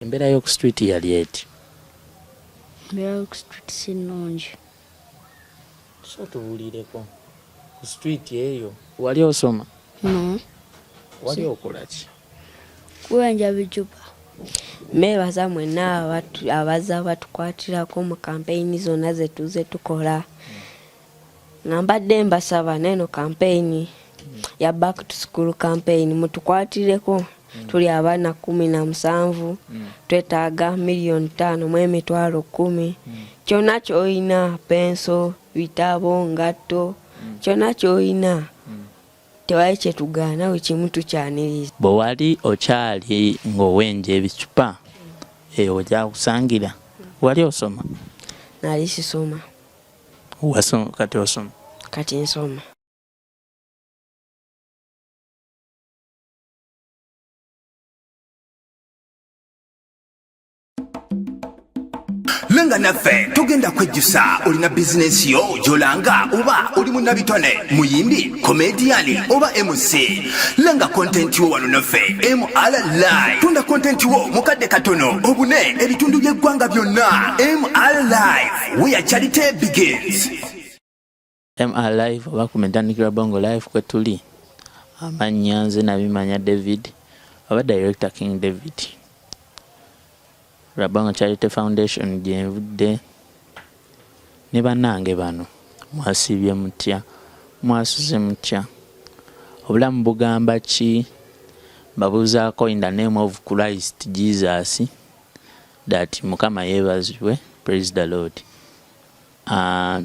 Embeera y'oku street yali eti? Embeera y'oku street si nnungi. So tubuulireko ku street eyo wali osoma? No. Wali okola ki? Kuwenja bicupa. Mbeebaza mwenna abazze batukwatirako mu kampeyini zonna ze tuzze tukola. Nga mbadde mbasaba n'eno kampeyini ya back to school campaign mutukwatireko. Tuli abaana 17, twetaaga 5,100,000. Kyonna ky'olina, penso, bitabo, ngatto, kyonna ky'olina tewali kye tugaana, buli kimu tukyaniriza. Bwe wali okyali ng'owenja ebicupa eyo we gyakusangira, wali osoma? Nali sisoma. Wasoma, kati osoma? Kati nsoma. Lenga naffe togenda kwejjusa. Olina bizinensi yo gy'olanga, oba oli munnabitone, muyimbi, komediyani oba MC, lenga content wo wano naffe MR Live. Tunda content wo mu kadde katono obune ebitundu by'eggwanga byonna. MR Live, where charity begins. MR Live oba ku Mitandikirwa Bongo Live kwe tuli. Amannya nze Nabimanya David oba Director King David. Rabongo Charity Foundation gye nvudde ne bannange bano. Mwasiibye mutya? Mwasuze mutya? Obulamu bugamba ki? Mbabuuzaako in the name of Christ Jesus that Mukama yeebazibwe, praise the Lord.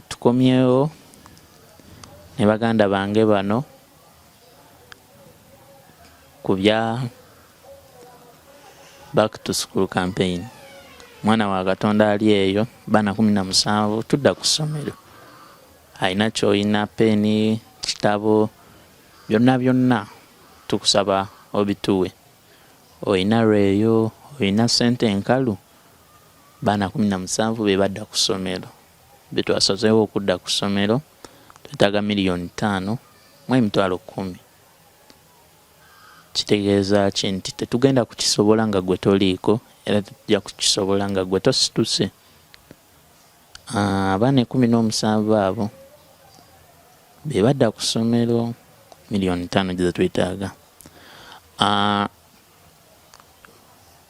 Tukomyewo ne baganda bange bano ku bya back to school campaign. Mwana wa Katonda ali eyo, baana 17 tudda ku ssomero, alina ky'olina, peeni, kitabo, byonna byonna tukusaba obituwe. Olina lweyo, olina ssente enkalu, baana 17 be badda ku ssomero, be twasazeewo okudda ku ssomero, twetaaga 5,100,000. Kitegeeza ki? Nti tetugenda kukisobola nga gwe toliiko, era tetujja kukisobola nga gwe tosituse. Abaana 17 abo be badda ku ssomero, 5 miliyoni gye twetaaga.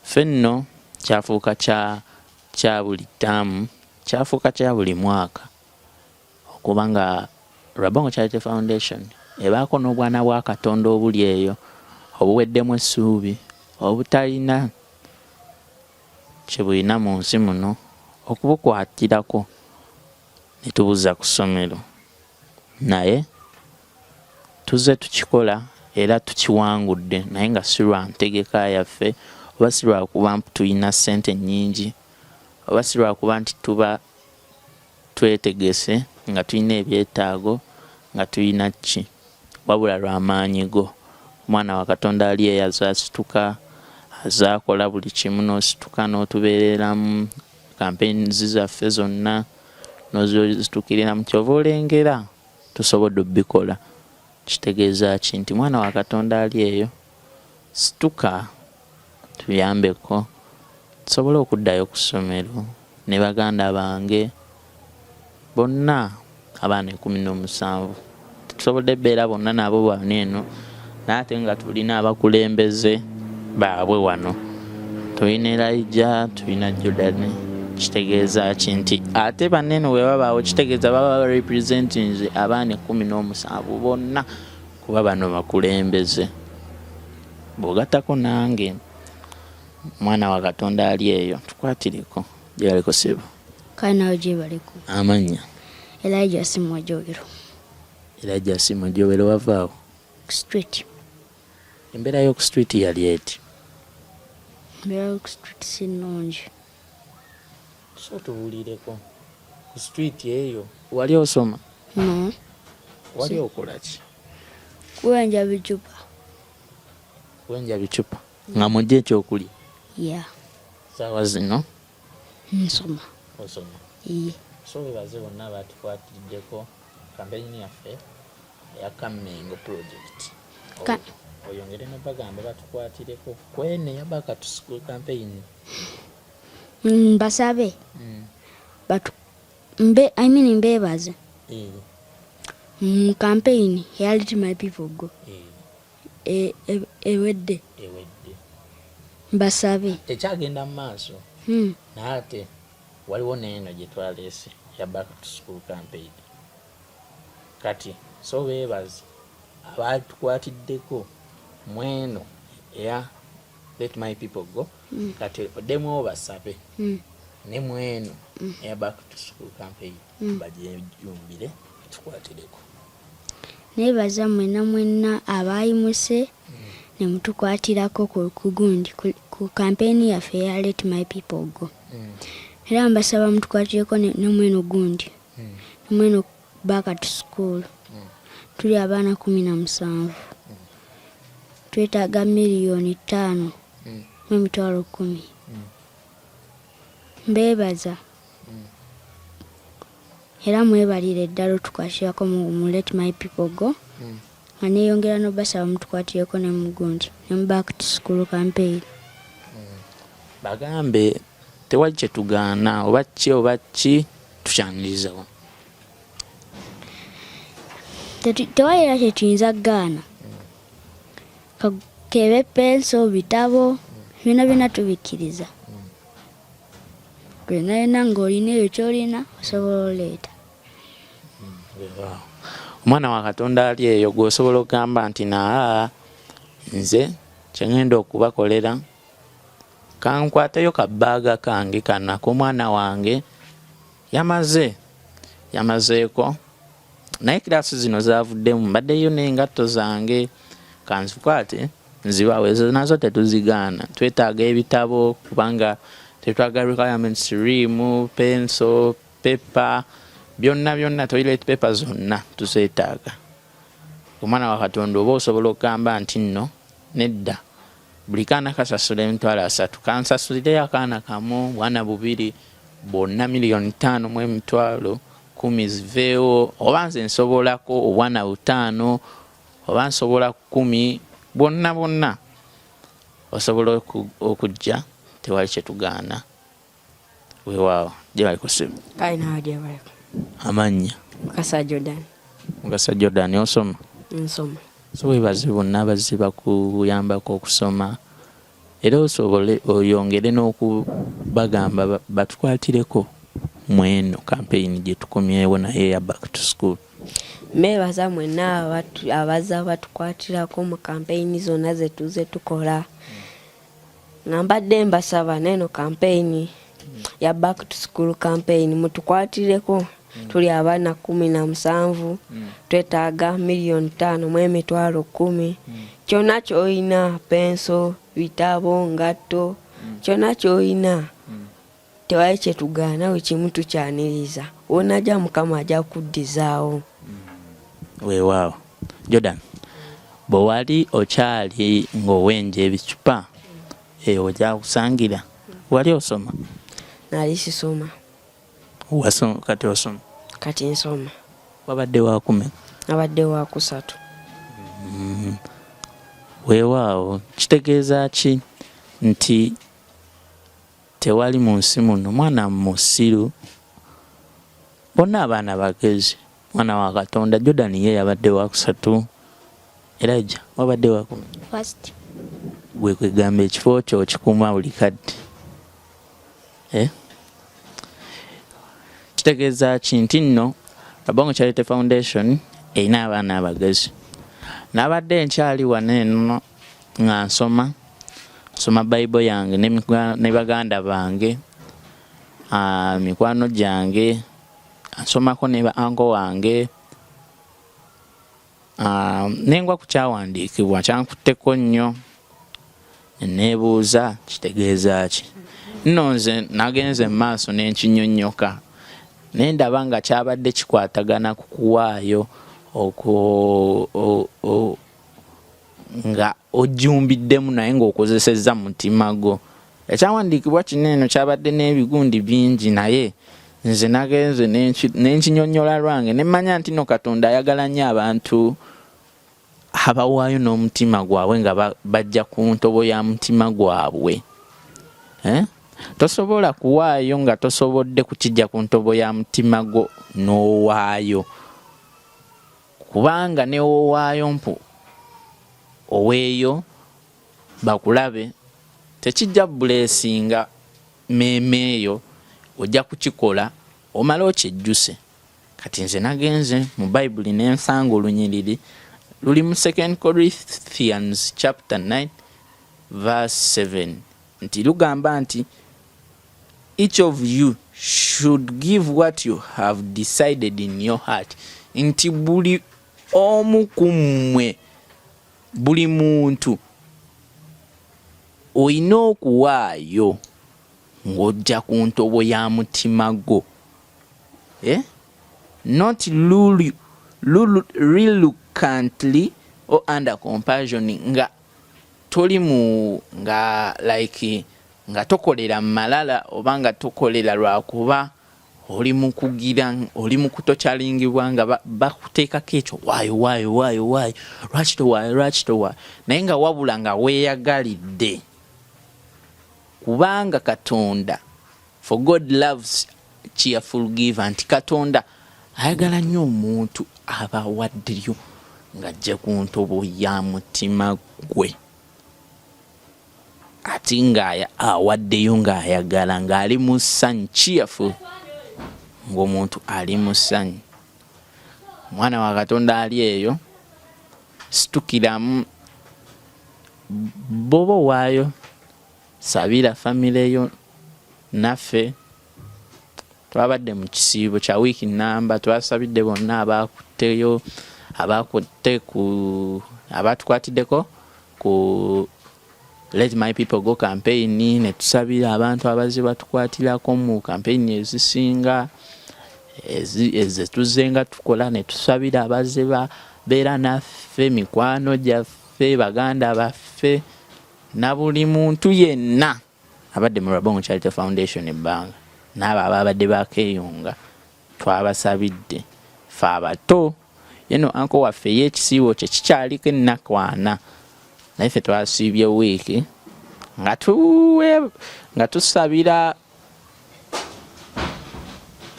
Ffe nno kyafuuka kya buli ttaamu, kyafuuka kya buli mwaka okuba nga Rabongo Charity Foundation ebaako n'obwana bwa Katonda obuli eyo obuweddemu essuubi, obutalina kye bulina mu nsi muno, okubukwatirako ne tubuzza ku ssomero. Naye tuzze tukikola era tukiwangudde, naye nga si lwa ntegeka yaffe oba si lwakuba tulina ssente nnyingi oba si lwakuba nti tuba twetegese nga tulina ebyetaago nga tulina ki, wabula lwa maanyi go. Omwana wa Katonda ali eyo azze asituka, azze akola buli kimu, n'osituka n'otubeereramu campaigns zaffe zonna n'ozitukiriramu, ky'ova olengera tusobodde obbikola. Kitegeeza ki? Nti mwana wa Katonda ali eyo, situka tuyambeko tusobole okuddayo ku ssomero ne baganda bange bonna abaana 17. Tetusobodde bbeera bonna nabo wano eno, naye ate nga tulina abakulembeze baabwe wano, tulina Elijah, tulina Jordan. Kitegeeza ki? Nti ate bannene bwe babaawo, kitegeeza baba representinze abaana 17 bonna, kuba bano bakulembeze, bw'ogattako nange. Mwana wa Katonda ali eyo, tukwatireko. Gyebaleko ssebo. Kale nawe gyebaleko. Amannya? Elijah Simwajowero. Elijah Simwajowero, wavaawo? Street. Embeera y'oku street yali eti? Embeera y'oku street si nnungi. So tubuulireko ku street eyo wali osoma? No. Wali okola ki? Kuwenja bicupa. Kuwenja bicupa nga mujja ekyokulya? Yeah. Saawa zino? Nsoma. Osoma? Iye. So webaze bonna abatukwatiddeko kampeyini yaffe eya Kammengo project. Oyongere nobagamba batukwatireko kwene ya back to school campaign. Mbasabe batu mbe, I mean mbebaze mu campaign ya Let My People Go ewedde. Ewedde. Mbasabe. Ekyagenda mu maaso. Naye ate waliwo n'eno gye twaleese ya back to school campaign. Kati so beebaze abatukwatiddeko mweno eya Let My People Go. Kati oddemu obasabe ne mweno eya back to school campaign bagyejumbire tukwatireko. Nebaza mwenna mwenna abayimuse ne mutukwatirako ku gundi ku campaign yaffe eya Let My People Go. Era mbasaba mutukwatireko ne mweno gundi ne mweno back to school. Tuli abaana 17, twetaaga 5,000,000 mu 10,000. Mbeebaza era mwebalire ddala otukwatirako mu Let My People Go, nga neyongera nobasaba mutukwatireko ne mugundi ne mu back to school campaign. Bagambe tewali kyetugaana, oba ki oba ki, tukyanirizawo. Tewali era kyetuyinza kugaana. Kebe penso, bitabo, byonna byonna tubikkiriza. Byonna byonna ng'olina ebyo ky'olina osobola oleeta. Omwana wa Katonda ali eyo gw'osobola okugamba nti naa nze kye ŋŋenda okubakolera, kankwateyo kabbaaga kange kano ak'omwana wange yamazeeko, naye kiraasi zino zavuddemu, mbaddeyo n'engatto zange, kanzikwate nzibawe. Ezo nazo tetuzigaana. Twetaaga ebitabo kubanga tetwagala requirements, ream, pencil, paper, byonna byonna, toilet paper zonna tuzeetaaga. Omwana wa Katonda oba osobola okugamba nti nno nedda, buli kaana kasasula 30,000, kansasulireyo akaana kamu, bwana bubiri, bonna 5,100,000 ziveewo, oba nze nsobolako obwana butaano, oba nsobola 10, bonna bonna osobola okujja, tewali kyetugaana. Weewaawo, gyebaliko ssebo. Kale naawe gyebaleko. Amannya? Mukasa Jordan. Mukasa Jordan, osoma? Nsoma. So webaze bonna abazze bakuyambako okusoma, era osobole oyongere n'okubagamba batukwatireko mweno campaign gye tukomyewo naye eya back to school. Mbeebaza mwenna abazza batukwatirako mu kampeyini zonna zetuze tukola, nga mbadde mbasaba neeno kampeyini ya back to school campaign mutukwatireko. Tuli abaana 17, twetaaga 5,100,000. Kyonna kyolina, penso, bitabo, ngatto, kyonna kyolina, tewali kyetugaana, buli kimu tukyaniriza. Wonajja Mukama ajja kuddizaawo. Weewaawo. Jordan, bwe wali okyali ng'owenja ebicupa eyo ogyakusangira, wali osoma? Nali sisoma. Kati osoma? Kati nsoma. Wabadde wakumeka? Abadde wakusatu. Weewaawo, kitegeeza ki nti tewali mu nsi muno mwana musiru, bonna abaana bagezi. Mwana wa Katonda Jordan ye yabadde wakusatu. Elijah, wabadde wakumeka? First. Gwe kwegamba ekifo kyo okikuuma buli kadde, eh? Kitegeeza ki nti nno Rabongo Charity Foundation erina abaana abagezi. Nabadde nkyali wano eno nga nsoma Bible yange ne baganda bange, mikwano gyange, nsomako ne ba uncle wange, nengwa ku kyawandiikibwa kyankutteko nnyo, neebuuza kitegeeza ki. Nno nze nagenze mu maaso n'enkinyonnyoka naye ndaba nga kyabadde kikwatagana ku kuwaayo nga ojjumbiddemu naye ng'okozesezza mutima gwo. Ekyawandiikibwa kino eno kyabadde n'ebigundi bingi, naye nze nagenze n'enkinyonnyola lwange ne mmanya nti no Katonda ayagala nnyo abantu. abawaayo n'omutima gwabwe nga bajja ku ntobo ya mutima gwabwe. Eh? Tosobola kuwaayo nga tosobodde kukijja ku ntobo ya mutima gwo n'owaayo, kubanga newowaayo mpu oweeyo bakulabe tekijja bulesinga meeme eyo, ojja kukikola omale okyejjuse. Kati nze nagenze mu Bayibuli ne nsanga olunyiriri luli mu 2 Corinthians chapter 9 verse 7 nti lugamba nti each of you should give what you have decided in your heart, nti buli omu ku mmwe, buli muntu olina okuwaayo ng'ojja ku ntobo ya mutima gwo, eh? Not reluctantly or under compulsion, nga toli mu nga like nga tokolera malala oba nga tokolera lwakuba oli mu kugira oli mu kutokyalingibwa nga bakuteekako ekyo waayo waayo waayo waayo, lwaki towaayo, lwaki towaayo, naye nga wabula nga weeyagalidde, kubanga Katonda, for God loves cheerful giver, nti Katonda ayagala nnyo omuntu abawaddeyo ng'ajja ku ntobo ya mutima gwe, ate nga awaddeyo ng'ayagala, ng'ali mu ssanyu, cheerful, ng'omuntu ali mu ssanyu. Omwana wa Katonda ali eyo, situkiramu, bw'oba owaayo sabira famire yo. Naffe twabadde mu kisiibo kya wiiki namba, twasabidde bonna abakutteyo, abakutte ku abatukwatiddeko ku Let My People Go campaign, ne tusabira abantu abazze batukwatirako mu campaign ezisinga ezetuzze nga tukola, ne tusabira abazze babeera naffe, mikwano gyaffe, baganda baffe, na buli muntu yenna abadde mu Rabongo Charity Foundation ebbanga, n'abo ababadde bakeeyunga twabasabidde. Fe abato yeno uncle waffe y'ekisiibo kye kikyaliko ennaku 4, naye ffe twasiibye wiiki nga tusabira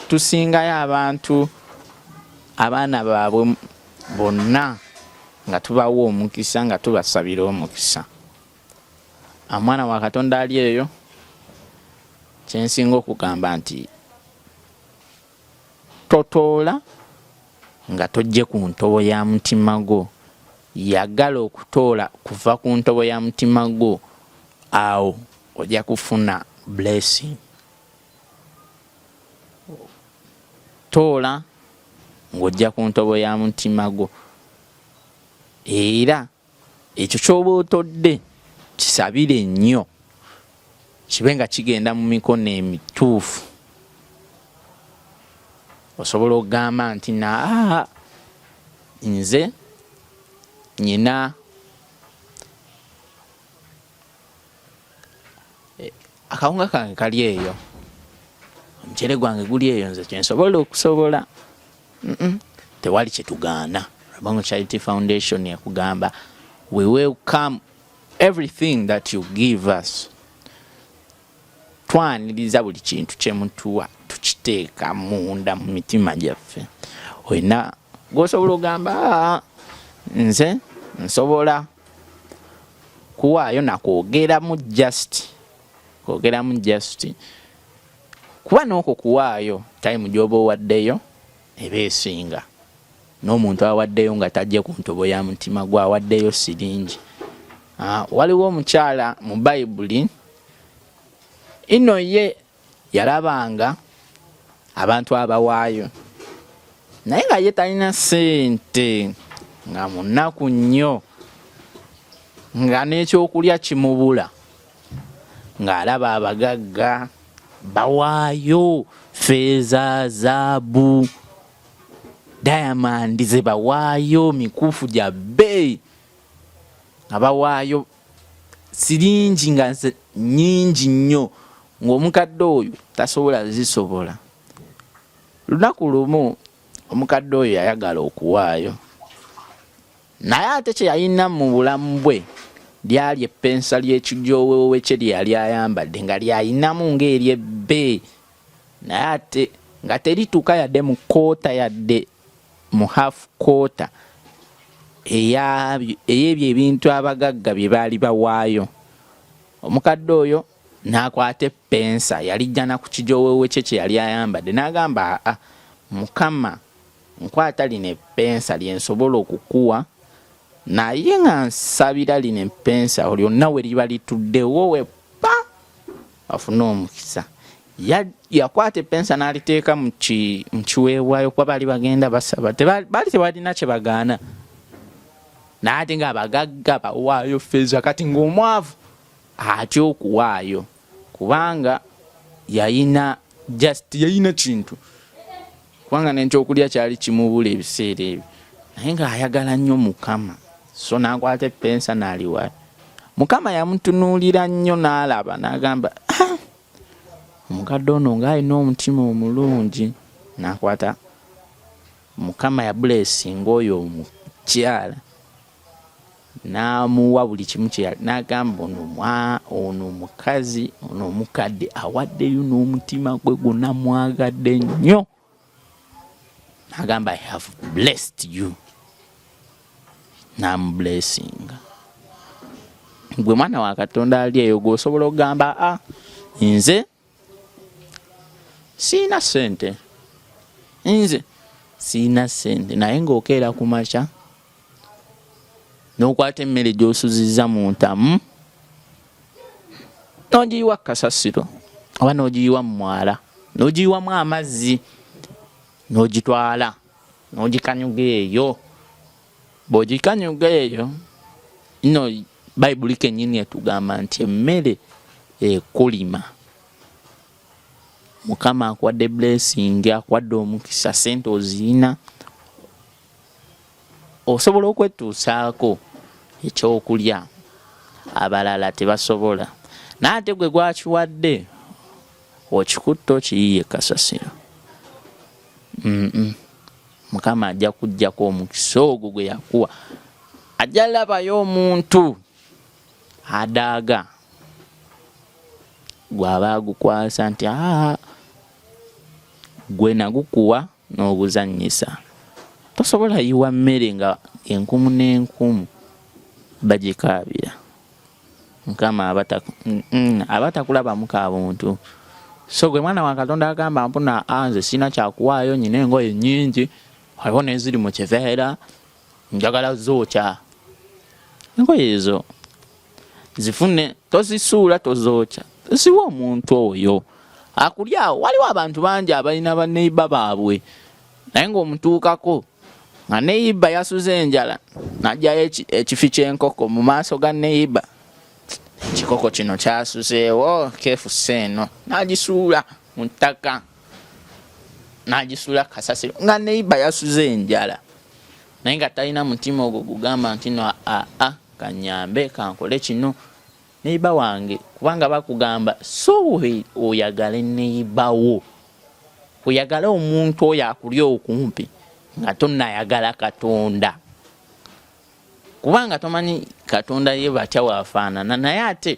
tusingayo abantu abaana baabwe bonna, nga tubawa omukisa, nga tubasabira omukisa. Omwana wa Katonda ali eyo, kyensinga okugamba nti totoola nga tojje ku ntobo ya mutima gwo. Yagala okutoola kuva ku ntobo ya mutima gwo, awo ojja kufuna blessing. Toola ng'ojja ku ntobo ya mutima gwo, era ekyo ky'oba otodde kisabire nnyo kibe nga kigenda mu mikono emituufu. Osobola okugamba nti naa nze nyina akawunga kange kali eyo, omuceere gwange guli eyo, nze kyensobola okusobola. Tewali kyetugaana. Rabongo Charity Foundation ekugamba we welcome everything that you give us. Twaniriza buli kintu kyemutuwa, tukiteeka munda mu mitima gyaffe. Olina gwosobola ogamba, "Ah, nze nsobola kuwaayo nakwogeramu, just kwogeramu, just kuba n'okwo kuwaayo time gy'oba owaddeyo eba esinga n'omuntu awaddeyo nga tajje ku ntobo ya mutima gwe, awaddeyo siringi." Ah, waliwo omukyala mu Bayibuli ino, ye yalabanga abantu abawaayo naye nga ye talina ssente, nga munaku nnyo, nga n'ekyokulya kimubula, ng'alaba abagagga bawaayo feeza, zaabu, diamond ze bawaayo, mikuufu gya bbeeyi, nga bawaayo siringi nga nnyingi nnyo, ng'omukadde oyo tasobola zisobola. Lunaku lumu omukadde oyo yayagala okuwaayo. Naye ate kye yalina mu bulamu bwe lyali eppensa ly'ekijooweewe kye lye yali ayambadde nga ly'alinamu ng'ery'ebbeeyi naye ate nga terituuka yadde mu kkoota yadde mu half quarter ey'ebyo ebintu abagagga bye baali bawaayo. Omukadde oyo n'akwata eppensa yalijja na ku kijooweewe kye kye yali ayambadde n'agamba, Aa, Mukama, Nkwata lino eppensa lye nsobola okukuwa, naye nga nsabira lino eppensa lyonna we liba lituddewo we pa afune omukisa. Yakwata eppensa n'aliteeka mu kiweebwayo kuba baali bagenda basaba, baali tebalina kye bagaana, naye ate ng'abagagga bawaayo ffeeza. Kati ng'omwavu atya okuwaayo kubanga yayina just yayina kintu kubanga nekyokulya kyali kimubula ebiseera ebyo naye ng'ayagala nnyo mukama so n'akwata eppensa n'aliwayo mukama yamutunuulira nnyo n'alaba n'agamba ah, omukadde ono ng'alina omutima omulungi n'akwata mukama yabulesinga oyo omukyala n'amuwa buli kimu kye yali n'agamba ono mwa ono omukazi ono omukadde awaddeyo n'omutima gwe gwonna mwagadde nnyo n'agamba I have blessed you n'amublessinga gwe mwana wa Katonda ali eyo gw'osobola okugamba a ah, nze siina ssente nze siina ssente naye ng'okeera ku makya n'okwata emmere gy'osuzizza mu ntamu n'ogiyiwa kasasiro oba n'ogiyiwa mu mwala n'ogiyiwamu amazzi n'ogitwala n'ogikanyuga eyo bw'ogikanyuga eyo no bayibuli kennyini etugamba nti emmere ekulima mukama akuwadde blessing akuwadde omukisa sente oziyina Osobola okwetuusaako ekyokulya abalala tebasobola naye ate gwe gwakiwadde okikutte okiyiye kasasiro. Mukama ajja kujjako omukisa ogwo gwe yakuwa. Ajja labayo omuntu adaaga gw'aba agukwasa nti aa gwe nagukuwa n'oguzannyisa. Tosobola yiwa mmere nga enkumu n'enkumu bagikaabira. Mukama aba takulabamu ka buntu. So gwe mwana wa Katonda agamba mpuna a nze sirina kyakuwaayo nyina engoye nnyingi waliwo n'eziri mu kiveera njagala zookya. Engoye ezo zifune tozisuula tozookya ziwe omuntu oyo akuli awo. Waliwo abantu bangi abalina baneiba baabwe naye ng'omutuukako nga neyiba yasuze enjala najjayo ekifi ky'enkoko mu maaso ga neyiba ekikoko kino kyasuzeewo kefusa eno n'agisuula mu ttaka n'agisuula kasasiro nga neyiba yasuze enjala naye nga talina mutima ogwo gugamba nti no aa kanyambe kankole kino neyiba wange kubanga bakugamba so oyagale neyibawo oyagale omuntu oyo akuli okumpi nga tonayagala Katonda kubanga tomanyi Katonda ye batya wafaanana naye ate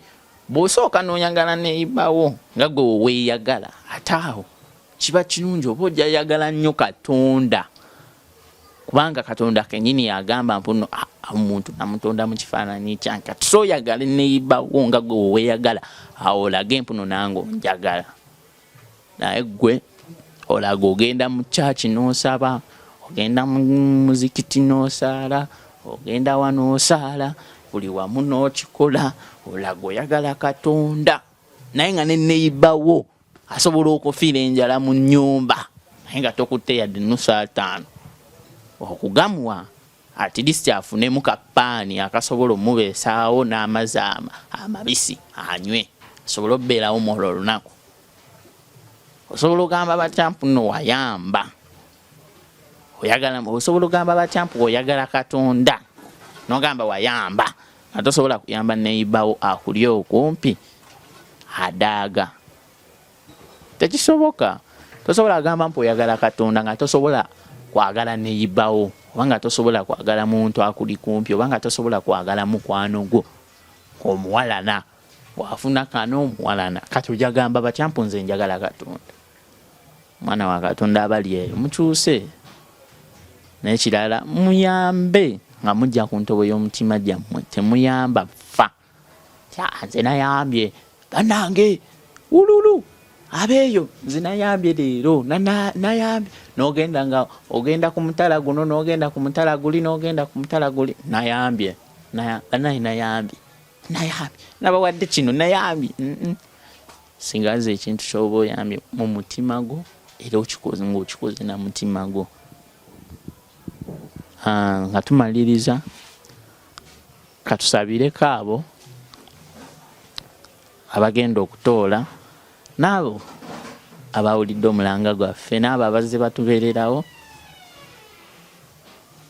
bw'osooka n'oyagala neyibawo nga gwe weweeyagala ate awo kiba kirungi oba ojayagala nnyo Katonda kubanga Katonda kenyini yagamba mpuno ah, omuntu namutonda mu kifaananyi kyange kati so oyagale neyibawo nga gwe weweeyagala awo olage mpuno nange onjagala naye gwe olaga ogenda mu church n'osaba ogenda mu muzikiti n'osaala ogenda wa n'osaala buli wamu n'okikola olaga oyagala Katonda naye nga ne neyibawo asobola okufiira enjala mu nnyumba naye nga tokutte yadde nusu ataano okugamuwa at least afunemu kapaani akasobola omubeesaawo n'amazzi amabisi anywe asobole obeerawo mu olwo olunaku. Osobola ogamba batya mpu no wayamba oyagala, osobola ogamba batya mpu oyagala Katonda nogamba wayamba nga tosobola kuyamba neyibawo akuli okumpi adaaga. Tekisoboka. Tosobola gamba mpu oyagala Katonda nga tosobola kwagala neyibawo. Oba nga tosobola kwagala muntu akuli kumpi, oba nga tosobola kwagala mukwano gwo omuwalana, wafuna kano omuwalana, kati ojagamba batya mpu nze njagala Katonda? Mwana wa Katonda, abali eyo mukyuse. N'ekirala, muyambe nga mujja ku ntobo y'omutima gyammwe, temuyamba fa nze nayambye bannange wululu abeeyo, nze nayambye leero nayambye, n'ogenda nga ogenda ku mutala guno, n'ogenda ku mutala guli, n'ogenda ku mutala guli, nayambye banaye, nayambye, nayambye, nabawadde kino, nayambye. Singa nze ekintu kyoba oyambye mu mutima gwo, era okikoze ng'okikoze na mutima gwo. Nga tumaliriza, katusabireko abo abagenda okutoola, n'abo abawulidde omulanga gwaffe, n'abo abazze batubeererawo.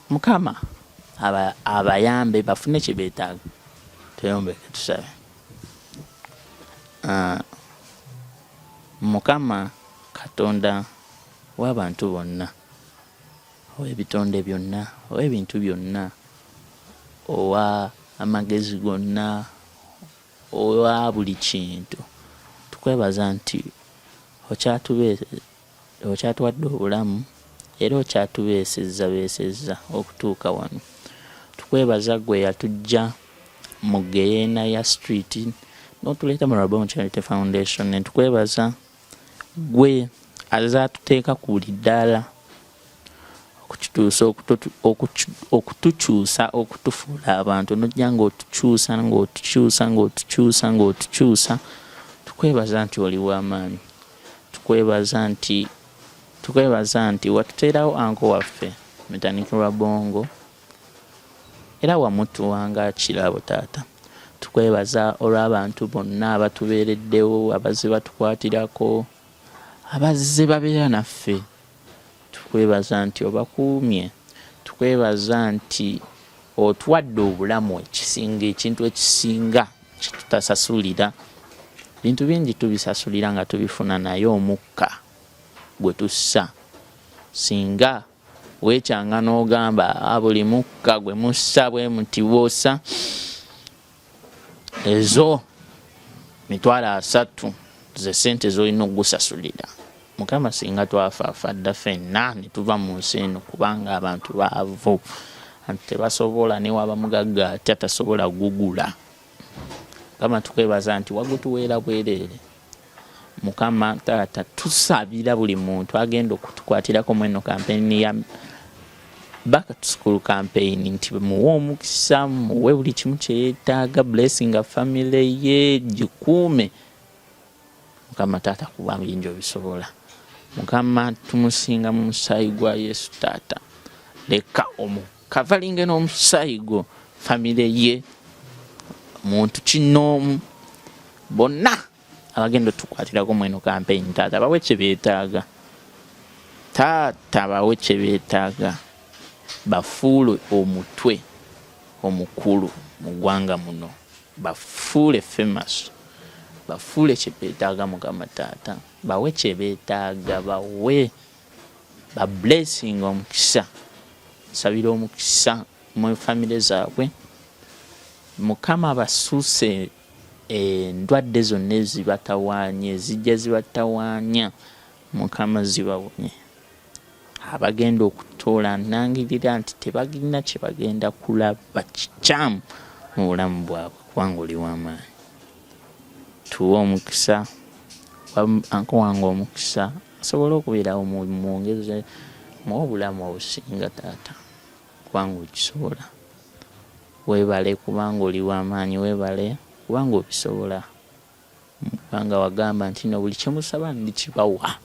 Mukama abayambe bafune kye beetaaga. Tweyombeke tusabe. Mukama Katonda w'abantu bonna, ow'ebitonde byonna, ow'ebintu byonna, owa amagezi gonna, owa buli kintu, tukwebaza nti okyatuwadde obulamu era okyatubeesezza beesezza okutuuka wano. Tukwebaza ggwe yatujja mu geyeena ya street n'otuleeta mu Rabon Charity Foundation, ne tukwebaza ggwe azaatuteeka ku buli ddaala okutukyusa, okutufuula abantu, nojja ng'otukyusa, ng'otukyusa, ng'otukyusa, ng'otukyusa. Tukwebaza nti oli w'amaanyi. Tukwebaza nti watuteerawo uncle waffe Metanik Rabongo era wamutuwanga kirabo. Taata, tukwebaza olw'abantu bonna abatubeereddewo, abazze batukwatirako, abazze babeera naffe. Tukwebaza nti obakuumye. Tukwebaza nti otuwadde obulamu, ekisinga, ekintu ekisinga kyetutasasulira. Bintu bingi tubisasulira nga tubifuna, naye omukka gwe tussa, singa weekyanga n'ogamba, buli mukka gwe mussa bwe muti bw'ossa ezo 300,000 ze sente z'olina okugusasulira, Mukama, singa twafaafa dda ffenna ne tuva mu nsi eno, kubanga abantu baavu, abantu tebasobola, newaba mugagga atya tasobola gugula. Mukama, tukwebaza nti wagutuweera bwereere. Mukama taata, tusabira buli muntu agenda okutukwatirako mu eno kampeyini ya back to school campaign nti muwe omukisa, muwe buli kimu kyeyeetaaga, blessing family ye, gikuume, Mukama taata, kuba bingi obisobola. Mukama, tumusinga mu musaayi gwa Yesu. Taata, leka omukavalinge n'omusaayi gwo, famire ye, muntu kinoomu, bonna abagenda otukwatirako mu eno campaign. Taata, bawe kye beetaaga. Taata, bawe kye beetaaga, bafuule omutwe omukulu mu ggwanga muno, bafuule famous, bafuule kye beetaaga. Mukama taata, bawe kye beetaaga, bawe ba blessing, omukisa. Nsabira omukisa mu famire zaabwe. Mukama, basuuse endwadde zonna ezibatawaanya, ezijja zibatawaanya, Mukama zibawonye. Abagenda okutoola, nangirira nti tebagina kye bagenda kulaba kikyamu mu bulamu bwabwe, kubanga oli w'amaanyi. Tuwe omukisa, uncle wange omukisa asobole okubeerawo, mwongeze, muwe obulamu obusinga, taata, kubanga okisobola. Weebale kubanga oli w'amaanyi, weebale kubanga obisobola, kubanga wagamba nti no buli kyemusaba ndikibawa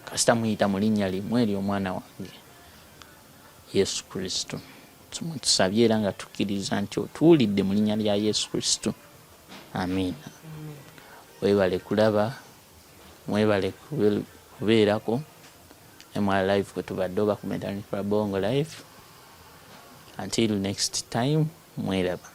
kasita muyita mu linnya limu ery'omwana wange Yesu Kristo. Tusabye era nga tukkiriza nti otuwulidde, mu linnya lya Yesu Kristo, amiina. Weebale kulaba, mwebale kubeerako MR Live kwe tubadde oba ku Metanik Rabongo Live. Until next time, mweraba.